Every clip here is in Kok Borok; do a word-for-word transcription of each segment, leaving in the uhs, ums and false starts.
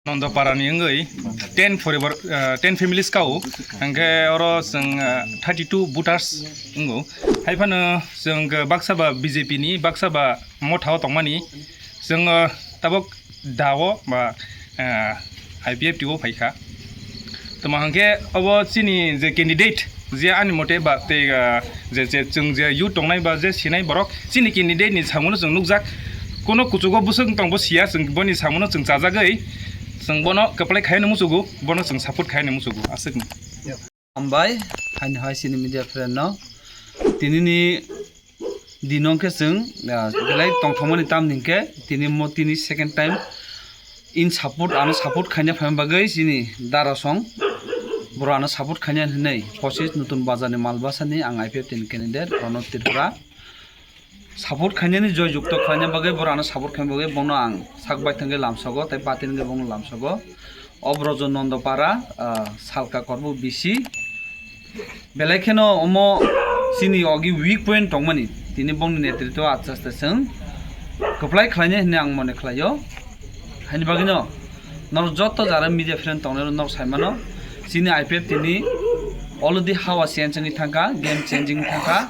Nondoparani wngwi ten forever, ah, ten families kao, hingke oro chwng, ah, thirty two voters wngo. Hai phano chwng baksa ba B J P ni, baksa ba motha o tongmani, chwng, ah, tabok dao ba, ah, I P F T o phaikha. Tamo hingke obo chini je candidate, je ani mote ba tei, ah, je, je chwng je youth tongnai ba je sinai borok, chini candidate ni samungo chwng nukjak. Kono kuchugo bwswk tong bo siya, chwng boni samungo chwng chajagwi, chwng bono kwplai khaino muchugo, bono chwng support khaino muchugo, aswkno. Hambai, haino hai chini media friend no. Tini ni dino khe chwng, ah, belai tongthokmani tamni hwnkhe tini mo tini second time in support, ano support khaina phaima bagwi chini darasong boro ano support khaina hinwi pochis Nutun Bazar ni Malbasa ni ang I P F T ni candidate Pranab Tripura. Support khainani joy jukto khlaina bagwi, boro ano support khaina bagwi bono ang sak bai thangwi lamsogo tei patin hwnkhe bono lamsogo. O Brojo Nondopara, ah, Salka Korbu B C. Belai kheno omo chini ogi weak point tongmani. Tini bongni netritwo aste aste chwng kwplai khlainai hinwi ang mone khlaio. Haini bagwino norok joto jara media friend tongnai norok saimano. Chini I P F T ni already hawa change wngwi thangkha, game changing wngwi thangkha.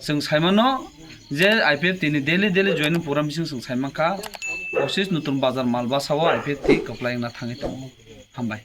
Chwng saimano je I P F T ni daily daily joining program bising chwng saimankha. Osis Nutun Bazar Malbasa o I P F T kwplai wngna thangwi tongo. Hambai.